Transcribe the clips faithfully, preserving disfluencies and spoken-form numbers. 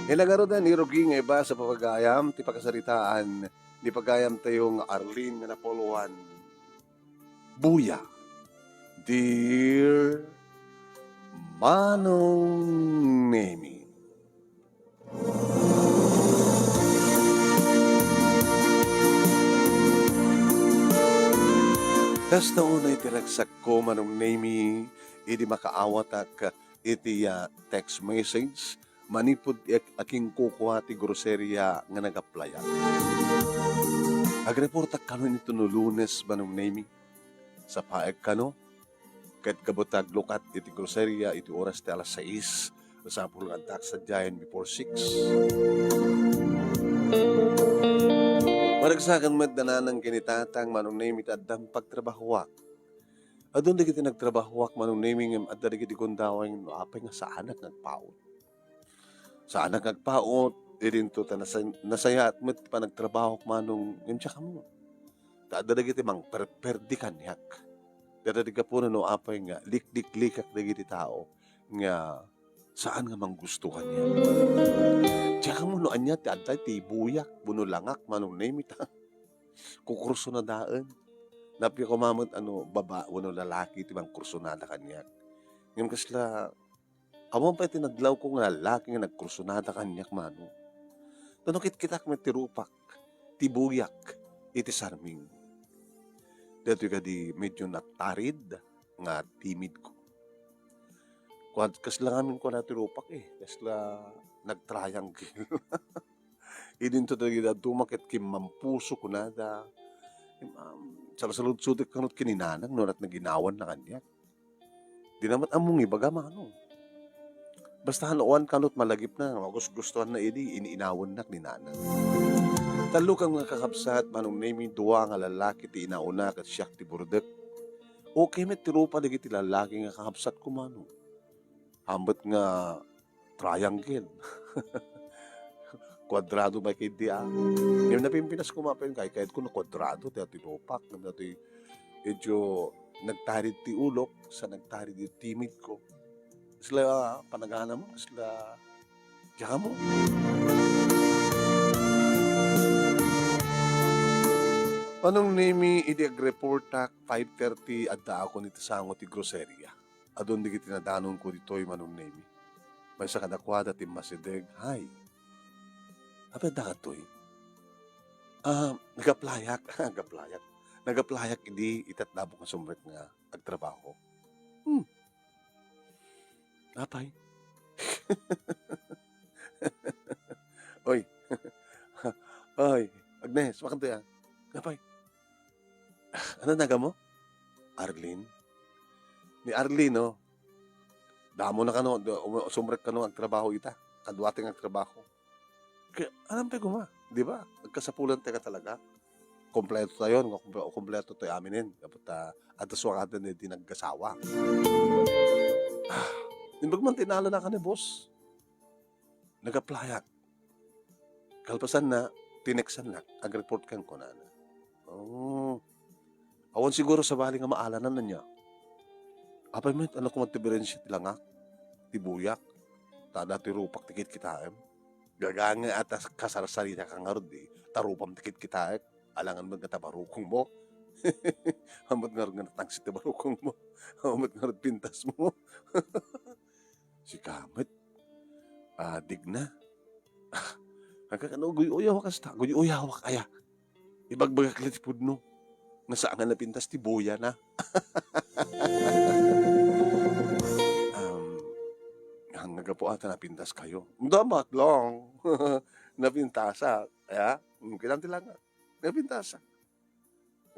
Ila ngaruden, irugi nga ibasa pagayam ti pakasaritaan ni pagayamtayo nga Arlene nga napuluan. Buya, Dear Manong Nemi. Kasta unay ti ragsakko, Manong Nemi, idi makaawatak iti, ah, text message, manipud ak-, akinkukua ti groseria nga nagaplayak. Agreportak kano inton no Lunes, Manong Nemi. Sapaek kano, ket kabutag lukat iti groseria iti oras ti alas sais, masapul nga addaak sadiayen before six. Maragsakan met da nanang ken ni tatang, Manong Nemi, ta addan pagtrabahoak. Adun dagiti nagtrabahoak, Manong Nemi, ngem adda dagiti gundaway no apay nga saanak nga agpaut. Saanak nga agpaut, idinto ta nasa-, nasayaat met ti panagtrabahok, Manong, ngem diak ammo. Ta adda dagiti mangperperdi kaniak. Dagiti gapuna no apay nga likliklikak dagiti tao nga saan nga manggusto kaniak. Diak ammo no ania ti adda ti buyak, wenno langak, Manong Nemi, ta kukursunadaen. Nappiak koma met a no baba wenno lalaki ti mangkursunada kaniak. Ngem kasla, awan pay ti nadlawko nga lalaki nga nagkursunada kaniak, Manong. Ta no kitkitak met ti rupak, ti buyak, iti sarming. Daytoy kadi medyo natarid nga timidko. Kuan, kasla ngamin kuana ti rupak, eh, kasla nag-triangle. Idinto dagiti dadduma ket kimmampuso kunada. Im-, am, salsaludsotek kano ken ni nanang no latna ginawanna kaniak. Dina met ammong ibaga, Manong. Basta no awan kano ti malagipna, magusgustoanna idi in-inawennak ni nanang. Tallo kami nga kakabsat, Manong Nemi, dua nga lalaki ti inauna ket siak ti burdek. Okay met ti rupa dagiti lalaki nga kakabsatko, Manong. Ambet nga triangle. Kuadrado pay ketdi, ah. Ngem napimpinas koma pay, kaykayatko no kuadrado ti ati rupak, ngem daytoy medyo nagtarid ti ulok, sa nagtarid ti timidko. Kasla, ah, panaganamon, kasla, diak ammo. Manong Nemi, idi agreportak, five thirty, addaakon iti sango ti groceria. Adun dagiti nadanonko ditoy, Manong Nemi. Maysa kadakuada ti immasideg, "Hay, apay adda kadtoy?" "Ah, nagaplayak." "Nagaplayak?" "Nagaplayak idi ita ti dabok nga sumrek nga agtrabaho." "Hmm. Apay?" "Oy. Oy, Agnes, makanto ya. Apay?" "Ano nagamo?" "Arlene." "Ni Arlene, no? Damo na kano, da-, um-, sumrek kano agtrabaho ita. Kaduaten nga agtrabaho." Kaya, alam tayo kuma, di ba? Agkasapulan tayo ka talaga. Kompleto tayo, nga kumple-, kompleto tayo aminen. Dapat, ah, adda suwakadan ni di naggasawa. Ah, imbag man tinala na ka ni boss. Nag-applyak. Kalpasan na, tineksan na, ag-report kan kunana. Oh. Awan siguro sabali nga maalanan na niya. Apay met, ano kung magdiferensya ti langak, ti buyak, ta adda ti rupak ti kitkitaem? Gaganga atas kasarsarita ka ngarud di, ta rupam ti kitkitaek, alangan met nga tabarukong mo. Amat ngarud nga natangsit ti barukong mo. Amat ngarud pintas mo. Sika met, ah, digna. Ah, agka-, ano, guy-uyawak kasta, guy-uyawak aya. Ibagbagak la ti pudno. Nga saan nga napintas ti buya na. Um, ang nagapu ata napintas kayo. Dapat lang. Napintasak. Aya? Mm, kailan ti langak? Napintasak.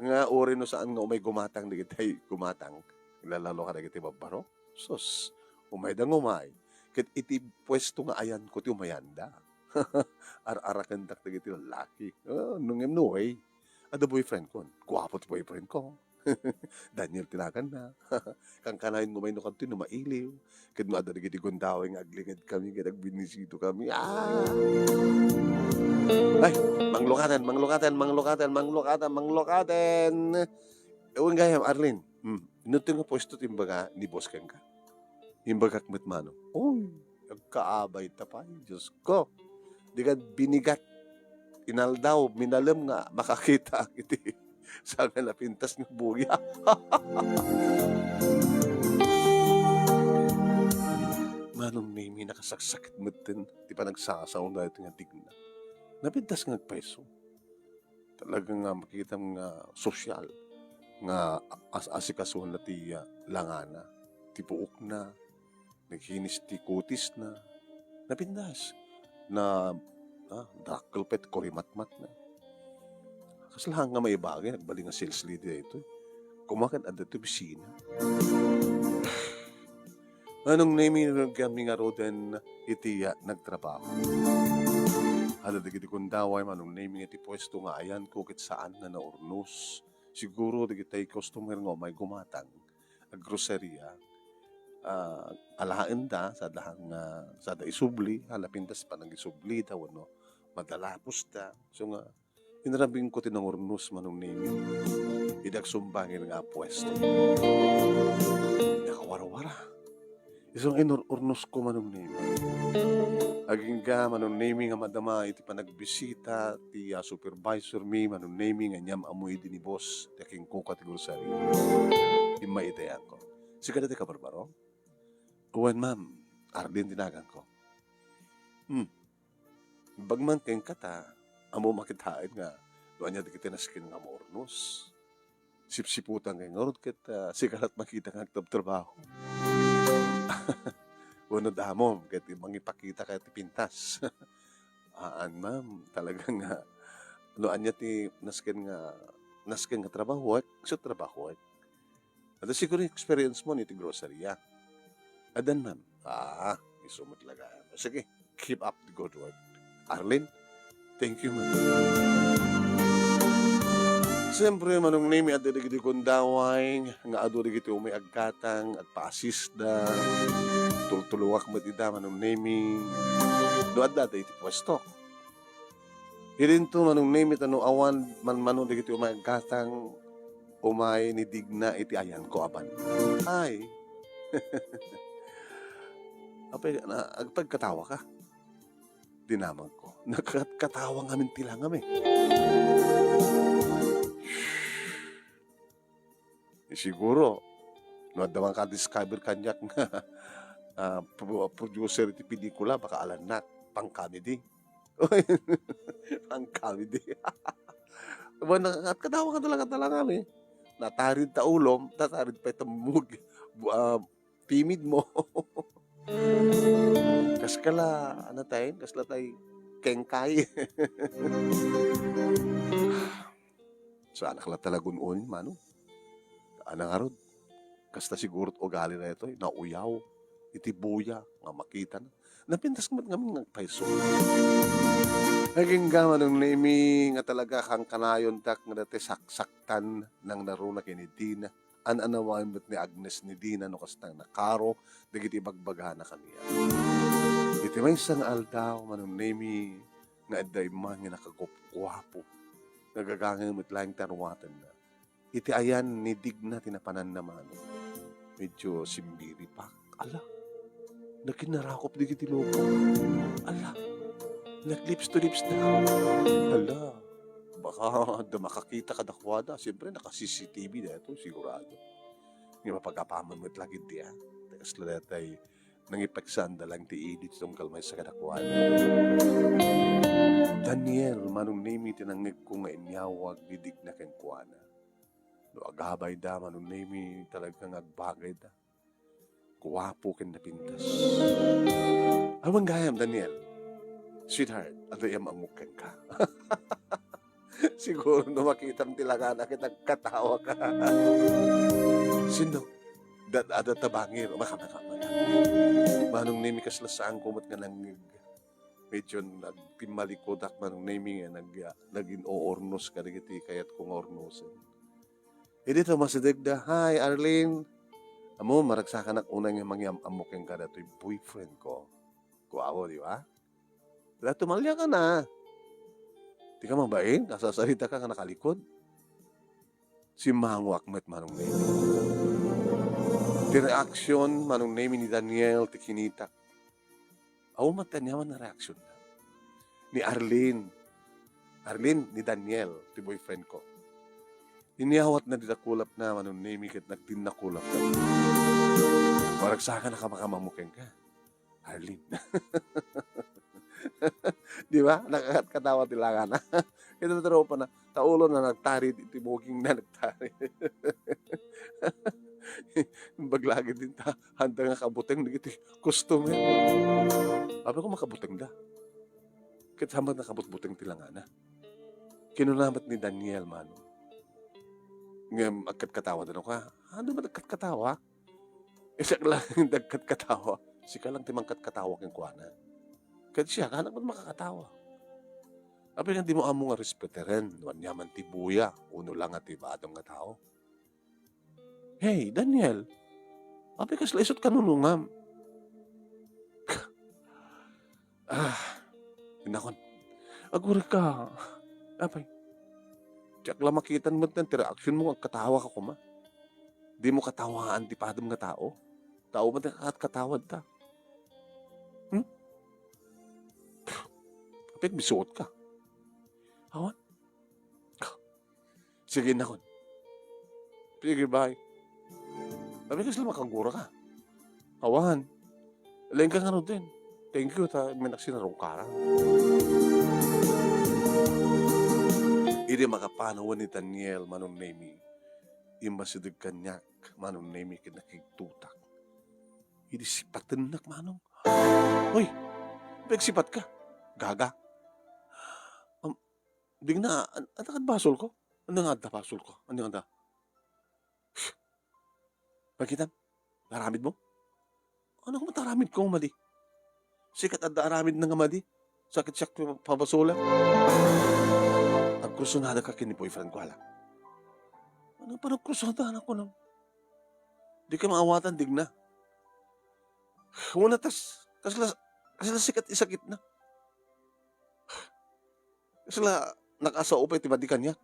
Nga uri no saan nga umay gumatang dagiti gumatang, ilalalo ka dagiti babbaro. Sus, umay da nga umay. Ket iti puesto nga ayanko ti umayanda. Ar-arakendak dagiti lallaki. Ah, no ngem no way. Adda boyfriend kon. Guapo ti boyfriend ko. Daniel ti naganna. Kankanayon mo may no kadto no mailiw. Ket no adda dagiti gundaway nga aglinged kami, ket agbinisido kami. Ah! Ay, manglukaten, manglukaten, manglukaten, manglukaten, manglukaten. Ewan gayam, Arlene. Hmm. Ino ti nga pwesto ti imbaga ni boss kenka? Imbagak met mano. Oy, Agkaabay ta pay, Diyos ko. Di kad binigat. Inaldaw, minalem nga makakitaak iti sangay napintas nga buya. Manong Nemi, nakasaksakit metten ti panagsasaona daytoy nga digna. Napintas nga agpayso. Talaga nga makitam nga sosyal nga as-, asikasona ti, ah, langana, ti buokna, nakinis ti kutisna, napintas. Na, ah, dakkel pay ti kurimatmatna. Kasla nga maibagay, nagbali nga sales lady daytoy. Koma ket adda ti opisina. Manong Nemi, kami ngaruden iti, ah, nagtrabaho. Adda dagiti gundaway, Manong Nemi, iti puesto nga ayanko ket saan nga naurnos. Siguro dagiti customer nga umay gumatang, aggroceria, ah, alaenda, sada nga, sada isubli, hala pintas panagisublida wenno madalapusta. So nga, inrabingko ti nangurnos, Manong Nemi. Idi agsumbangen nga puesto. Nakawarwara. Isu nga inur-urnosko, Manong Nemi. Agingga, Manong Nemi, nga madama iti panagbisita ti, ah, supervisor mi, Manong Nemi, nga aniam-ammo idi ni boss ti akingkuka ti grocery. Immay itayanko. Sika daytoy, kabarbaro? Wen, ma'am. Arlene ti naganko. Hmm. Imbag man kenka ta, ammom a kitaen nga no ania dagiti nasken nga maurnos. Sipsiputan kay ngarud ket, ah, sika lat makita nga agtrabtrabaho. Wenno damom ket mangipakita ka ti pintas. Aan, ma'am, talaga nga no ania ti nasken nga, nasken nga trabahoek, isu trabahoek. Adda siguro experience mo iti grocery, ah. Addan, ma'am. Ah, isu met laga. Sige, keep up the good work. Arlene, thank you, ma'am. Siyempre, Manong Nemi, adda dagiti gundaway nga adu dagiti umay aggatang, agpa-assist da. Tultulongak met ida, Manong Nemi. No adda, adda iti puesto. Idinto, Manong Nemi, ta no awan manmano dagiti umay aggatang, umay ni Digna iti ayanko a banda. Ay. Apay, na, agpagkatawa ka? Dinamagko. Nagkatawa ngamin ti langam, eh. Siguro, no adda man ka-discover kaniak nga, ah, pro-, producer iti pelikula, baka alannak, pang-comedy. Pang-comedy. Wen, nagkatawa ka talaga, talaga, eh. Natarid ta ulom, natarid pay ta mug-, bu-, ah, timid mo. Kas kala, ano tayo? Kasla tayo kengkay. Saanak la talagun-un, mano? Ana ngarud, kasta siguro ti ugali daytoy, nauyaw iti buya nga makitana. Napintas met ngamin nga agpayso. Agingga, Manong Nemi, nga talaga kankanayontak nga dati saksaktan nang naruna ken ni Dina. An-anawaen met ni Agnes ni Dina no kasta nga nakaro dagiti ibagbagana kaniak. Iti maysa nga aldaw, Manong Nemi, nga adda immay nga nakagupguapo. Nagagangay met laeng ti aruatenna. Iti ayan ni Digna ti napananna, mano. Medyo simbiripak. Ala, nakinnarakop dagiti lobo. Ala, nag-lips to lips na. Ala, baka adda makakita kadakuada. Siyempre, naka-C C T V daytoy, sigurado. Nga mapagapaman met la ketdi, ah. Kasla daytoy, nangipeksaanda laeng ti idi ti tunggal maysa kadakuada. Daniel, Manong Nemi, ti nangngegko nga inyawag ni Digna kenkuana. No agabayda, Manong Nemi, talaga nga agbagayda. Guapo ken napintas. Awan gayam, Daniel. Sweetheart, adda iam-ammok kenka. Siguro no makitam ti langana ket agkatawa ka. Sino? Dat-, adda ta bangir. Maka, maka, maka. Manong Nemi, kasla saanko met nga nangngeg. Medyo nagpimmalikodak, Manong Nemi, nga nag-, nagin-oornos kadagiti kayatko nga ornosen. Idi ta masidegda, "Hi, Arlene." Ammo, maragsakanak unay nga mangiam-ammo kenka datoy boyfriend ko. Guapo, di ba? Wala, tumalia ka na. Di ka mabain, kasasarita ka nga nakalikod. Simmangoak met, Manong Nemi. Ti reaksyon, Manong Nemi, ni Daniel, ti kinitak. Awan met ti aniaman nga reaksion na. Ni Arlene. Arlene, ni Daniel, ti boyfriend ko. Inyawatna dita kulapna, Manong Nemi, ket nagtinna kulapna. Maragsakan a kamakamamu kenka, Arlene. Di ba? Nakakatkatawa ti langana. Ket ti tropa na, ta ulo na nagtarid, iti buging na nagtarid. Imbag lagi din ta, handa nga kabuteng dagiti customer. Apay ko makabuteng da. Ket sambat nakabutbuteng ti langana. Kinuna met ni Daniel, Manong. Ngem agkatkatawa da no ka. Ano ba nagkatkatawa? Isak lang dagkatkatawa. Sika lang ti mangkatkatawa kenkuana. Ket siya, kanak met makakatawa. Apay nga di mo ammo nga respetaren, no aniaman ti buya, uno lang nga ti badam nga tao. Hey, Daniel, apay kasla isut kanunungam? Ah, inakon. Aguray ka. Apay. Diak la makitan met ti reaksion mo, agkatawa ka koma. Di mo katawaan ti padam nga tao. Tao met nga katkatawad ta. Hmm? Apay, bisuot ka. Awan. Sige, nakon. Sige, bye. Apay, kasla makagura ka. Awan. Laeng ka nga ruten. Thank you, ta, may naksinarong ka. Idi makapanawan ni Daniel, Manong Nemi, immasideg kaniak, Manong Nemi, ket nakigtutak. Idi sipatennak, Manong. Hoy, pagsipat ka. Gaga. Am, digna, an-, anta kad basol ko? Ano nga adda basol ko? Ano nga adda? Pagkitam, aramid mo? Ano ko mataramid ko, madi? Sikat adda aramid na nga madi. Sakit siak pa-, pabasolan. Agkrusada ka ken ni boyfriend ko, ala. Ano pa nagkrusada, anak ko, nang? Di ka maawatan, digna. Una tas, kasla, kasla sikat isakit na. Kasla nakasao pay ti madi kaniak.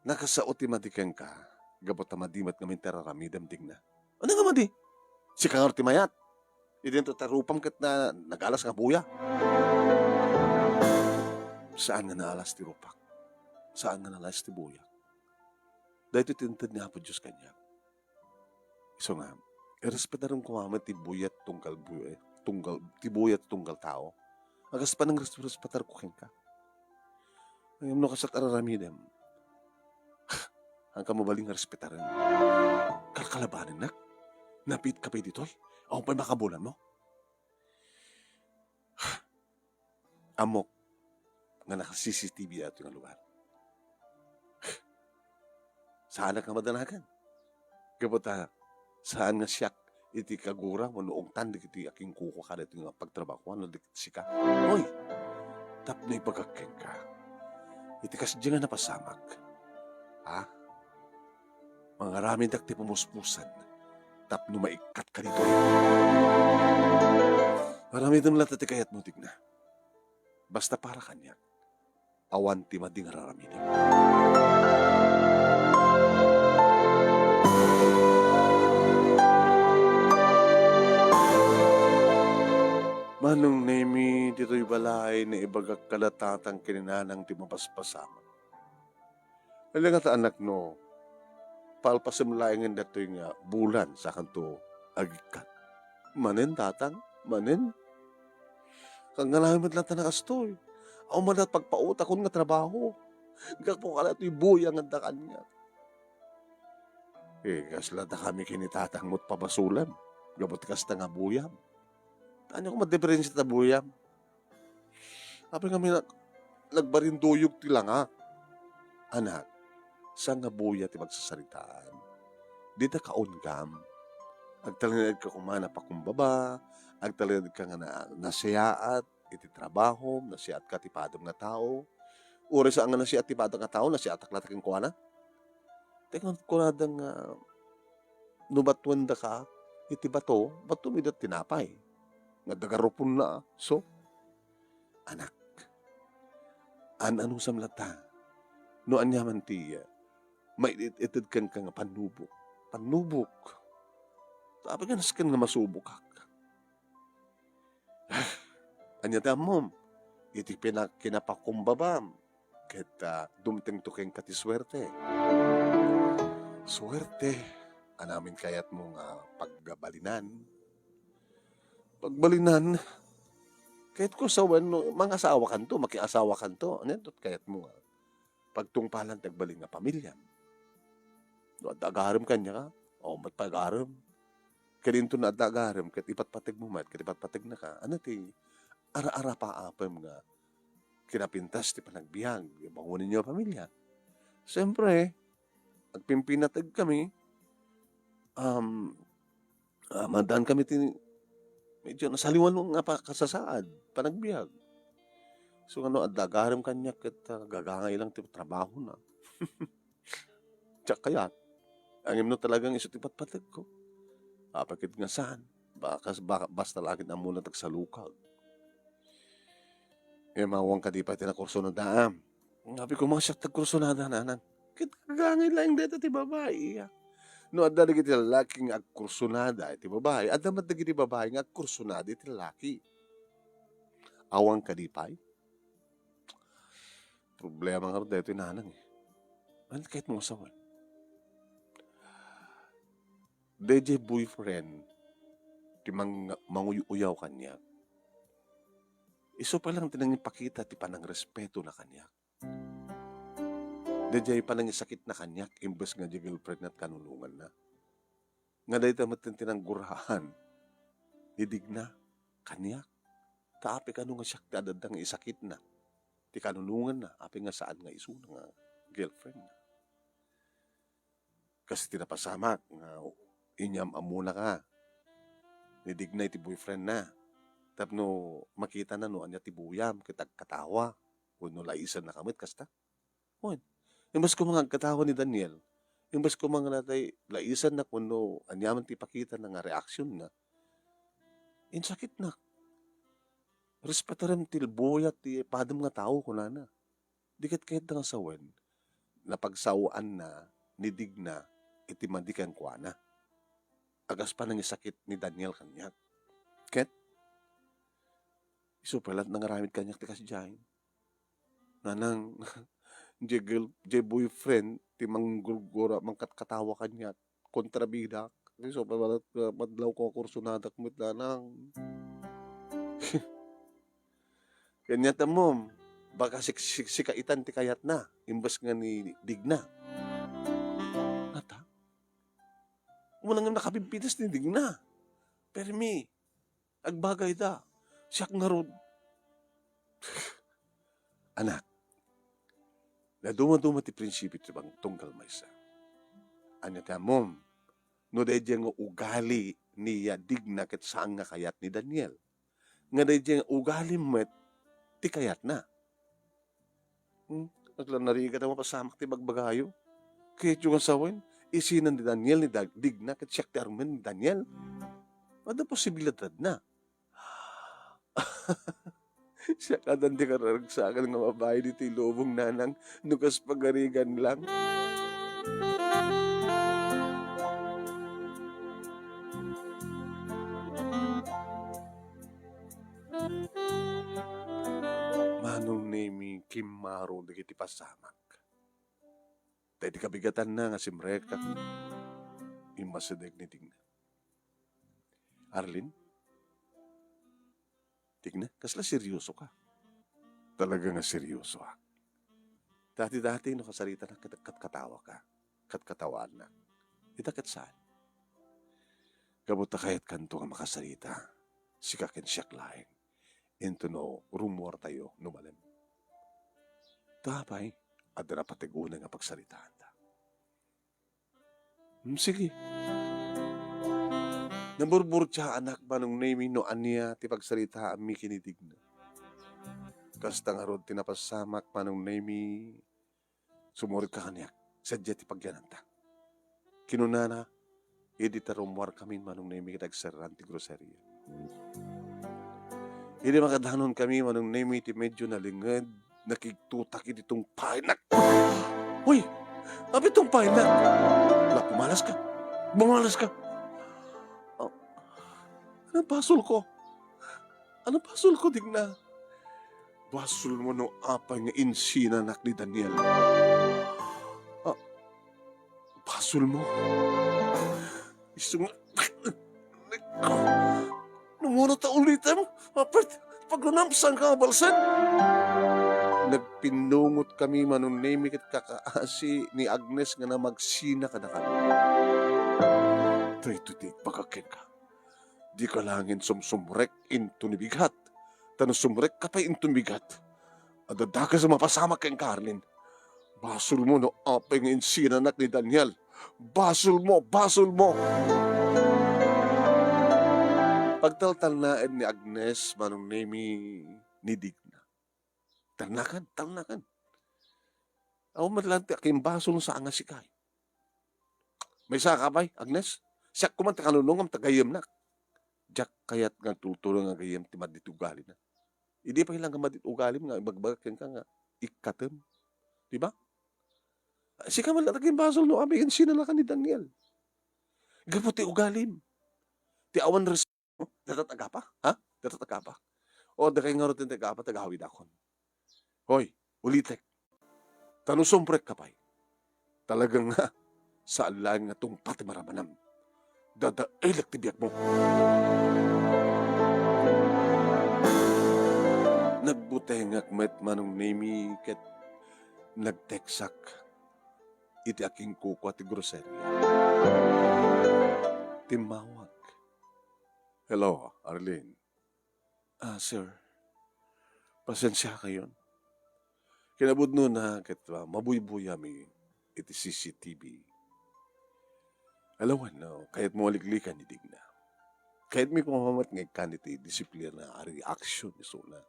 Nakasao ti madi kenka, gapu ta madi met ngamin ti ar-aramidem, digna. Ano nga madi? Sika nga ti mayat. Idinto ta rupam ket na, nagalas nga buya. Saan nga naalas ti rupak. Saan nga naalas ti buyak. Daytoy ti inted ni Apo Dios kaniak. Isu nga, irespetarem koma met ti buyat tunggal buya, tunggal, ti buyat tunggal tao. Agaspanan res-, respetarko kenka. Ngem no kasat ar-aramidem, haanka mabalin nga respetaren. Kalkalabanennak? Napiit ka pay ditoy? Awan pay makabulan mo? Ammok nga naka-C C T V daytoy nga lugar. Saanak nga madanagan. Gapu ta, saan nga siak iti kagura wenno ungtan dagiti akingkuko kadaytoy nga pagtrabahoan no di sika. Hoy, tapno ibagak kenka, iti kasdi nga napasamak, ha? Mangaramidak ti pamuspusan tapno maikkatka ditoy. Aramidem latta ti kayatmo, digna. Basta para kaniak, awan ti madi nga ar-aramidem. Manong Nemi, ditoy balay, naibagak kada tatang ken ni nanang ti mapaspasamak. Ala nga ta, anak, no, palpasem laengen datoy nga bulan, sakanto agikkat. Manen, tatang, manen. Kangalayo met latta nga kastoy. Awan met pagpautakon nga trabaho. Gapu kadaytoy buya nga adda kaniak. Eh, kasla dakami ken ni tatang met pabasolem. Gapu ti kasta nga buyam. Ania koma a diferensia ta buyam? Apay ngamin a nagbarinduyog ti langak? Anak, saan nga buya ti pagsasaritaan. Dida kaunggam. Agtalinaedka koma napakumbaba, agtalinaedka nga na-, nasiaat iti trabahom, nasiaatka ti padem nga tao. Uray saan nga nasiaat ti padem nga tao, nasiaatak latta kenkuana. Ti kunada nga no batuendaka iti bato, batom ida tinapay. Nga dagaruponna, so, anak, an-anusam latta no aniaman ti, uh, maited-ited kenka nga pannubok. Pannubok. Apay nga nasken nga masubokak? Ania ti ammom? Iti pina-, kinapakumbabam, ket, ah, dumtengto kenka ti suerte. Suerte, ania met kayatmo nga pagbalinan? Pagbalinan, kayatko sawen no mangasawakanto, makiasawakanto. Ania met kayatmo nga pagtungpalan ti agbalin nga pamiliam? No adda agarem kaniaka, o, met pay agarem. Ket inton adda agarem, ket ipatpategmo met, ket ipatpategnaka. Ania ti ara-arapaapem nga kinapintas ti panagbiag, bangonen nga pamilia? Siempre, agpimpinategkami, um, ah, maaddaan kami ti medyo nasaliwan nga pakasasaad, panagbiag. So, ngano, adda agarem kaniak ket, ah, gagangay lang ti trabahona. Diak kayat. Ngem no talagang isu ti patpategko, apay ket nga saan? Bakas-, ba-, basta la ket ammona ti agsalukag. Ngem awan kadi pay ti nakursunadaam. Apay koma siak ti agkursunada, nanang. Ket gagangay laeng dayta ti babai, iya. No adda dagiti lalaki nga agkursunada iti babai, adda met dagiti babai nga agkursunada iti lalaki. Awan kadi pay? Problema ngarud daytoy, nanang, eh. Ania kayatmo nga sawen? Daydiay boyfriend ti mang-, manguy-uyaw kaniak. Isu pay lang ti nangipakita ti panangrespeto na kaniak. Daydiay panangisakit na kaniak imbes nga diay girlfriend na ti kanunongan na. Nga dayta met ti nangguraan ni Digna kaniak. Ta apay kano nga siak ti adda nga isakit na ti kanunongan na, apay nga saan nga isuna nga girlfriend na. Kas ti napasamak nga inyam-ammona ka ni Digna iti boyfriend na. Tapno makita na no ania ti buyam ket agkatawa, wenno laisenna ka met kasta. Wen, imbes koma nga agkatawa ni Daniel, imbes koma nga natay laisenna wenno aniaman ti ipakita na nga reaksyon na, insakit na. Respetarem ti buya ti padem nga tao, kunana. Di ket kayatda nga sawen, napagsaoanna ni Digna iti madi kenkuana. Agaspa nangisakit ni Daniel kaniak. Ket, isu pay la't nangaramid kaniak ti kasdiay. Nanang, diay girl-, diay boyfriend ti manggurgura, mangkatkatawa kaniak. Kontrabidak. Isu pay la't, ah, madlaw ko nga kursunadak met, nanang. Kaniak, ammom, baka sik-, sik-, sika itan ti kayatna, imbes nga ni Digna. Nata? Wala nga nakapimpitas ni Digna. Permi, agbagayda. Siak ngarud. Anak, nadumaduma ti prinsipio ti pagtunggal maysa. Ania ti ammom? No daydiay nga ugali ni Digna ket saan nga kayat ni Daniel. Nga daydiay nga ugali met ti kayatna. Hmm? Agla narigat a mapasamak ti bagbagayo. Kayatyo nga sawen, isina ni Daniel ni Dag-, Digna ket siak ti armen ni Daniel. Adda posibilidad na. Siak a dan ti kararagsakan nga babai ditoy lubong, nanang, no kas pagarigan lang. Manong Nemi, kimmaro dagiti pasamak. Ta iti kabigatanna nga simrekak, immasideg ni Digna. Arlene? Digna, kasla seryoso ka? Talaga nga seryoso, ah. Dati-dati no kasarita na kat-, kat-, katawa ka. Kat-, katawaanna. Ita ket saan? Gapu ta kayatkanto nga makasarita. Sika ken siak laeng. Intono rummuartayo no malem. Ta apay, adda napateg unay nga pagsaritaanta. Hmm, sige. Naburburtiaanak, Manong Nemi, no ania ti pagsaritaanmi ken ni Digna. Kasta ngarud ti napasamak, Manong Nemi, sumurotka kaniak, sadiay ti pagyananta. Kinunana, idi ta rummuarkami, Manong Nemi, ket agsarraan ti groceria. Idi makadanonkami, Manong Nemi, ti medyo nalinged, nakigtutak iti tungpaennak. Hoy! Apay tungpaennak? La, pumalas ka. Pumalas ka. Ah, ano basol ko? Ano basolko, Digna? Basolmo no apay nga insinanak ni Daniel. Ah, basolmo? Isu nga, no mano ta ulitem, apay, pagrunam, saan ka nga balsen? Nagpinnungotkami, Manong Nemi, ket kakaasi ni Agnes nga namagsina kadakami. Daytoy ti ibagak kenka. Dika laengen sumsumrek inton bigat. Ta no sumrekka pay inton bigat, adda dakes a mapasamak kenka, Arlene. Basolmo no apay nga insinanak ni Daniel. Basolmo, basolmo! Pagtaltalnaed ni Agnes, Manong Nemi, ni Digna. Talnakan, talnakan. Awan met laeng ti akin basol sa nga sika. Maysa ka pay, Agnes? Siak koman ti kanunongam ta gayyemnak. Diak kayat nga agtultulo nga gayyem ti madi ti ugalina. Idi pay la nga madi ti ugalim nga ibagbagak kenka nga ikkatem. Di ba? Sika met laeng ti akin basol no apay nga insinanakan ni Daniel. Gapu ti ugalim. Ti awan res-, data ti agapa? Ha? Data ti agapa? O, dakay ngarud ti agapa, ti agawidakon. Hoy, ulitek. Ta no sumrekka pay, talaga nga, saan laeng nga tungpa ti maramanam. Dadaelek ti biagmo. Nagbutengak met, Manong Nemi, ket nagteksak iti akinkukua ti groceria. Timmawag. Hello, Arlene. Ah, sir. Pasensiakayon. Kinapudnona ket, ah, mabuybuyami iti C C T V. Alawen no kayatmo a liklikan ni Digna. Kayatmi koma met nga ikkan iti disiplina a reaction isuna.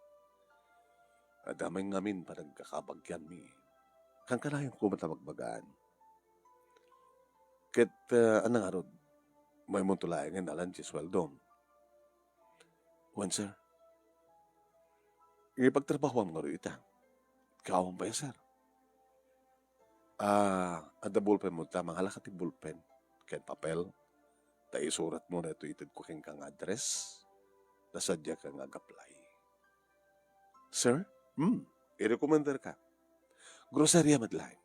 Adda met ngamin panagkakabagianmi. Kankanayon koma ta magbagaan. Ket, ah, ania ngarud, maymonto laengen alan ti sueldom. Wen, sir. Ipagtrabahoam ngarud ita. Kawan pay, sir. Ah, adda bulpen mo ta, mangalaka ti bulpen ken papel, ta isuratmo daytoy itedko kenka nga address, ta sadiaka nga ag-apply. Sir? Hmm, irekomendarka. Groceria met laeng.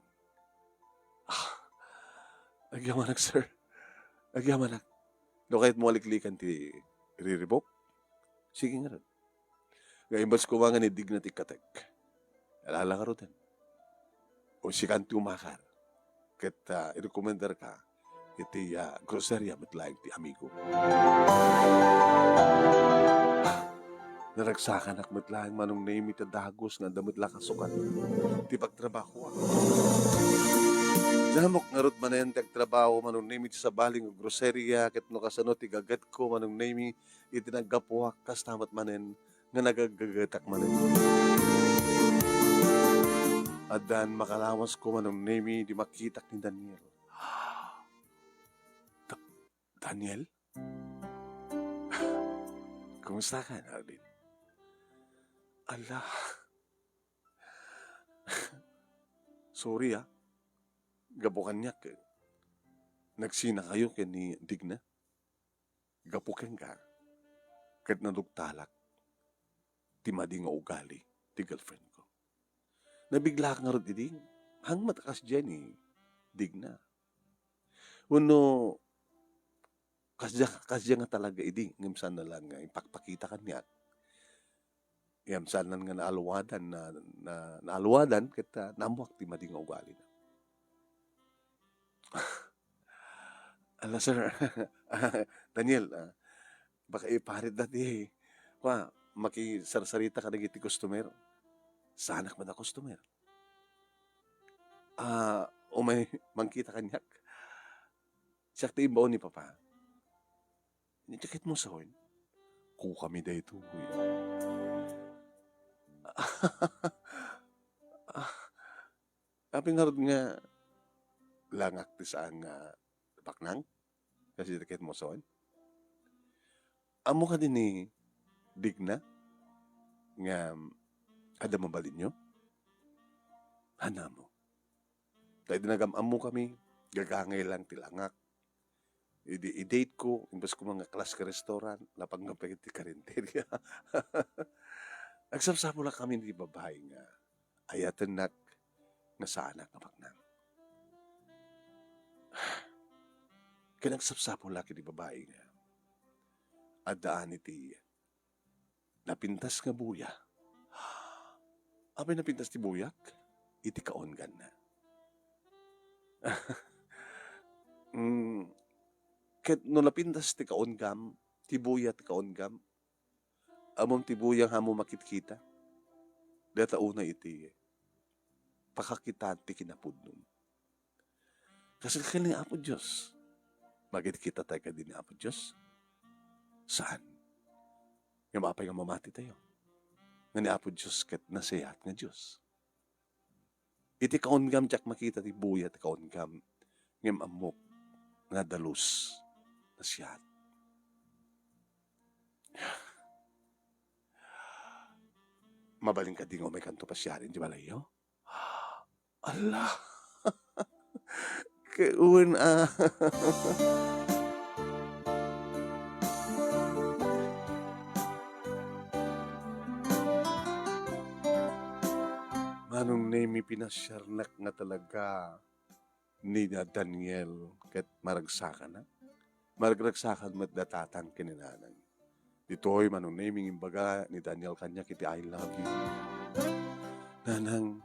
Ah, agyamanak, sir. Agyamanak. No kayatmo a liklikan ti riribuk, sige ngarud. Nga imbes koma nga ni Digna ti ikkatek, ala la ngaruden. O sikan ti umakar. Ket, ah, irekomendarka iti, ah, groceria met laeng ti amigo. Naragsakanak met laeng, Manong Nemi, ta dagus nga adda met la kasukat ti pagtrabahoak. Namok ngarud manen ti agtrabaho, Manong Nemi, ti sabali nga groceria, ket no kasano ti gagetko, Manong Nemi, iti naggapuak, kasta met manen nga nagagagetak manen. Addan makalawasko, Manong Nemi, di makitak ni Daniel. Da-, Daniel? Kumusta ka, Arlene? Ala. Sorry, ah. Gapu kaniak, eh. Nagsinakayo ken ni Digna. Gapu kenka, ket naduktalak ti madi nga ugali ti girlfriend ko. Nabiglaak ngarud idi, hangmat a kasdiay ni Digna. Wenno, kasdiay, kasdiay nga talaga idi, ngem saan na lang nga impakpakita kaniak. Ngem saan nga naaluadan, na, na, naaluadan, ket, ah, naammoak ti madi nga ugalina. Ala, sir. Daniel, ah, baka iparitda ti, kua, makisarsarita kadagiti customer. Saanak met a customer. Ah, umay mangkita kaniak. Siak ti imbaon ni Papa. Ni tiket mo sa hoy. Kukami daytoy. Ah, apay ngarud nga langak ti saan nga baknang? Kasi tiket mo sa hoy. Ammo kadi ni Digna nga adda mabalinyo? Hanamo. Ta idi nagam-ammokami, gagangay lang ti langak. Idi i-date ko, imbes ko mangaklas ka restaurant, napangngap iti karinderya. Agsapsapulak amin iti babai nga ayatennak nga saanak nga baknang. Ken agsapsapulak iti babai nga addaan iti napintas nga buya. Apay napintas ti buyak? Iti kaungganna. Mm, ket no napintas ti kaunggam, ti buya ti kaunggam, ammom ti buya nga ammo makitkita. Dayta unay iti pakakitaan ti kinapudnom. Kas ken ni Apo Dios. Makitkita tayo kadi ni Apo Dios? Saan? Ngem apay nga mamati tayo? Nga ni Apo Dios ket nasayaat nga Dios. Iti kaunggam, diak makita ti buya ti kaunggam, ngem ammok nga dalus, nasayaat. Mabalin kadi nga umaykanto pasiaren ti balayyo? Ala! Kawen a. Manong Nemi, pinasiarnak nga talaga ni Daniel ket maragsakanak. Maragragsakan met da tatang ken ni nanang. Ditoy, Manong Nemi, nga imbaga ni Daniel kaniak iti "I love you." "Nanang,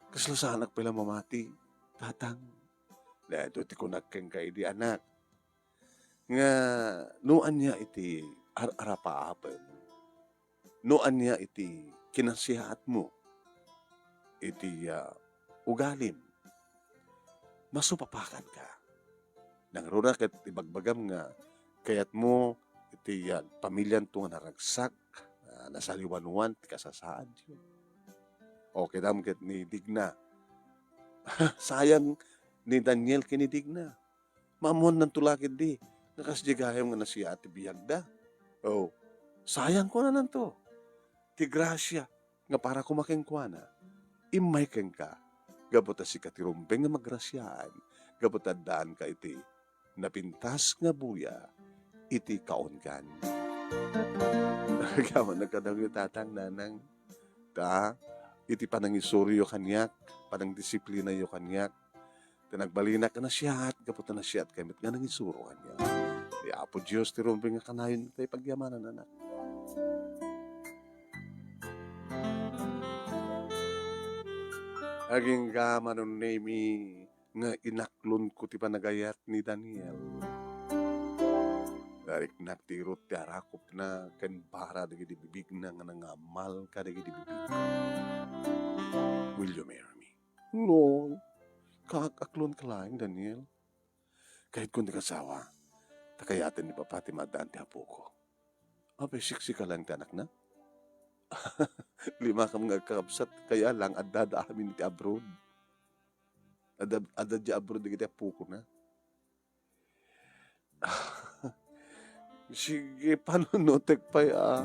kasla saanak pay la mamati, tatang." Daytoy ti kunak kenka idi, anak, nga no ania iti ar-arapaapem, no ania iti kinasiyaatmo iti, ah, ugalim, masupapakanka. Nangruna ket ibagbagam nga kayatmo iti, ah, pamilianto nga naragsak, ah, nasaliwanwan ti kasasaadyo. O, kitaem ket ni Digna. Sayang ni Daniel ken ni Digna. Maammuannanto la ketdi nga kasdi gayam nga nasayaat ti biagda. O, sayang kunananto. Ti grasia nga para koma kenkuana, immay kenka, gapu ta sika ti rumbeng nga magrasiaan, gapu ta addaanka iti napintas nga buya iti kaunggan. Agyamanak kadakayo, tatang, nanang, ta iti panangisuroyo kaniak, panangdisiplinayo kaniak, ta nagbalinak a nasayaat gapu ta nasayaat kami met nga nangisuro kaniak. Ni Apo Dios ti rumbeng nga kanayon ta ipagyamanan, anak. Agingga, Manong Nemi, nga inaklonko ti panagayat ni Daniel. Nariknak ti irut ti arakupna ken bara dagiti bibigna nga nangammal kadagiti bibigko. "Will you marry me?" "No, kaak-aklonka laeng, Daniel. Kayatkon ti asawa, ta kayaten ni Papa ti maaddaan ti apoko." "Apay, siksi ka laeng ti anakna?" "Limakam nga agkakabsat, kaya lang addada amin iti abroad. Adda, adda diay abroad dagiti apokona." "Sige, panunotek pay a."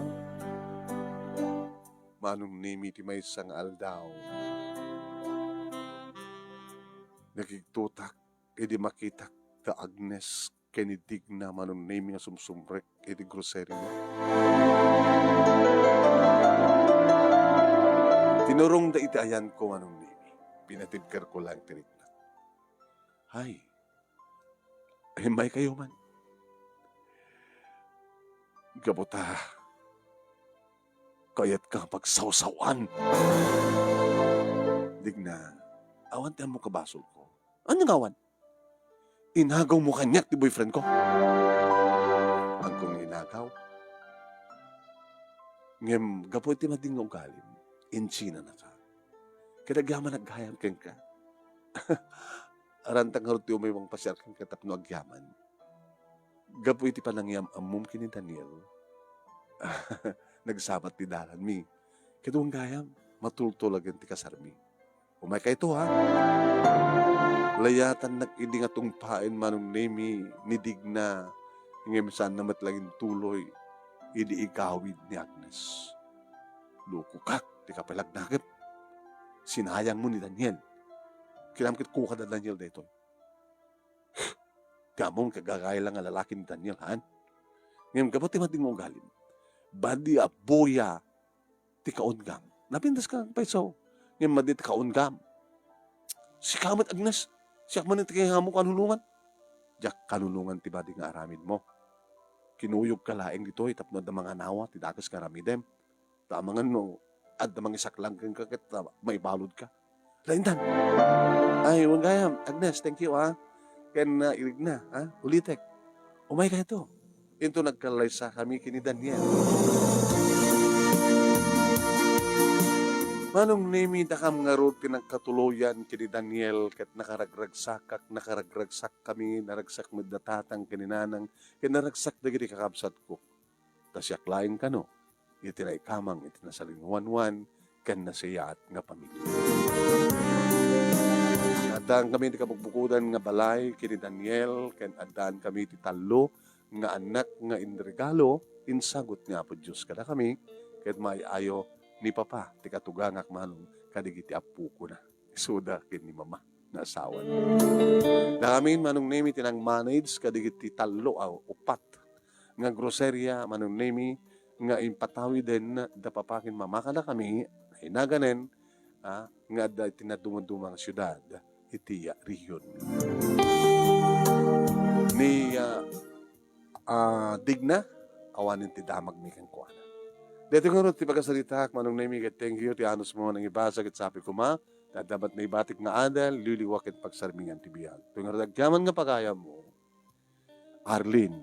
Manong Nemi, ti maysa nga aldaw, nakigtotak idi makitak da Agnes ken ni Digna, Manong Nemi, nga sumsumrek iti groceria. Tinurongda iti ayanko, Manong Nemi. Pinatibkerko laeng ti riknak. Ay, immaykayo man. Gapu ta kayatka nga pagsawsawan. Digna, awan ti ammok a basolko. Ania nga awan? Inagawmo kaniak ti boyfriendko. Agko nga inagaw. Ngem gapu iti madin nga ugalim, insinanaka. Ket agyamanak gayam kenka. Arantak ngarud ti umay mangpasiar kenka tapno agyaman. Gapu iti panangiyam-ammom ken ni Daniel, nagsabat ti dalanmi. Ket wen gayam, matultulagen ti kasarmi. Umaykayto, ha? Layatannak idi nga tungpaen, Manong Nemi, ni Digna, ngem saanna met la intuloy idi igawid ni Agnes. Lukokak ti kapalagnakem. Sinayangmo ni Daniel. Kinam ket kukada Daniel daytoy. Ti ammom, kagagayam la nga lalaki ni Daniel, haan? Ngem gapu ti madi nga ugalim, madi a buya ti kaungam. Napintas ka pay isu. Ngem madi ti kaungam. Sika met, Agnes, siak man ti kayatmo kanunongan. Diak kanunongan ti madi nga aramidmo. Kinuyogka laeng ditoy tapno adda manganawa ti dakes nga aramidem. Ta amangan no adda mangisaklang kenka ket, ah, maibaludka. Laindan. Ay, wen gayam, Agnes, thank you, ah. Ken, ah, irigna, ah, ulitek. Umayka ito. Inton nagkallaysakami ken ni Daniel. Manong Nemi, dakam ngarud ti nagkatuloyan ken ni Daniel, ket nakaragragsakak, nakaragragsakkami, naragsak met da tatang ken ni nanang, ket naragsak dagiti kakabsatko. Ta siak laeng kano iti naikamang iti nasalinguanwan ken nasayaat nga pamilya. Addaankami iti kabukbukodan nga balay ken ni Daniel, ken addaankami iti tallo nga annak nga inregalo, insagut ni Apo Dios kadakami, ket maay-ayo ni Papa ti katugangak, Manong, kadagiti appokona. Isuda ken ni Mama nga asawana. Dakami, Manong Nemi, ti nag-manage kadagiti tallo a upat nga groceria, Manong Nemi, nga impatawiden da Papa ken Mama kadakami, nainaganen, ah, nga adda iti naduma-duma nga siudad iti, ah, rehiyon. Ni, ah, ah, Digna, awanen ti damagmi kenkuana. Daytoy ngarud ti pagasaritaak, Manong Nemi, ket thank you ti anusmo nga nangibasa ket sapay koma, ta adda met naibatik nga adal, liliwa ket pagsarmingan ti biag. Daytoy ngarud agyaman nga pagayammo, Arlene.